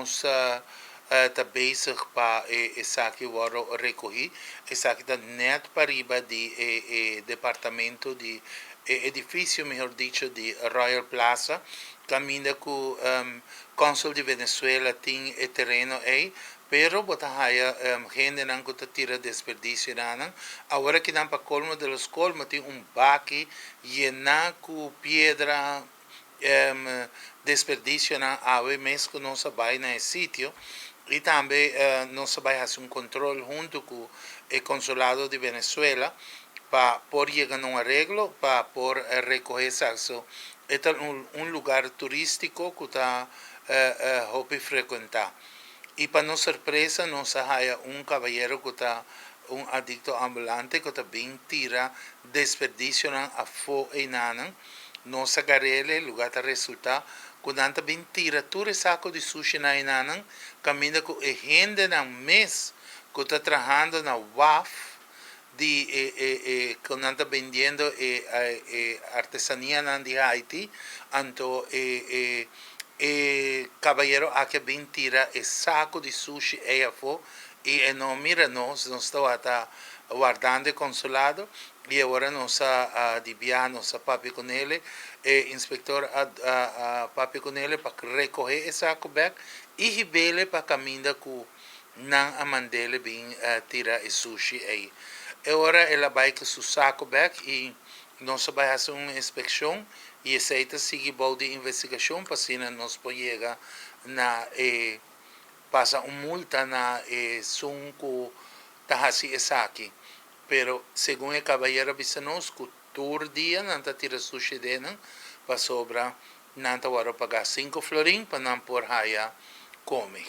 Nos ta bezig pa esaki wòrdu rekohí. Esaki ta nèt pariba di e departamento di e edifisio, mihó dicho, di Royal Plaza. Kaminda ku Consul di Venezuela tin e tereno ei, pero bo ta haya hendenan ku ta tira desperdisio nan. Awor ku nan, pa kolmo de los kolmo, tin un baki yená ku piedra, desperdisio nan. Awe mes ku nos a bai na sitio i tambe nos a bai hasi un kontrol huntu ku e konsulado di Venezuela pa por yega na un areglo pa por rekohé esaki. E ta un lugá turístiko ku ta hopi frekuentá. I pa nos sorpresa, nos a haya un kabayero ku ta un adikto ambulante ku ta bin tira desperdisio nan afó einan. Nos a gar'é. Lugá ta resultá ku nan ta bin tira tur sako di sushi na einan, kaminda ku e hendenan mes ku ta trahando na waf di ku nan ta bendiendo e artesania nan di Haiti. Anto e kabayero aki bin tira e sako di sushi ei afó i e no mira nos. Nos tabata wardando konsulado i awor nos a di bia nos a papia kuné, e inspektor a papia kuné pa rekohé e sako bèk i hib'é pa kaminda ku nan a mand'é bin tira e sushi ei. I ora el a bai ku su sako bèk i nos a bai hasi un inspekshon i esei ta sigui bou di investigashon pa asina nos por yega na pasa un multa na esun ku ta hasi esaki. Pero segun e kabayero a bisa nos ku tur dia nan ta tira sushi einan pasobra nan ta wòrdu paga 5 florin pa nan por haya kome.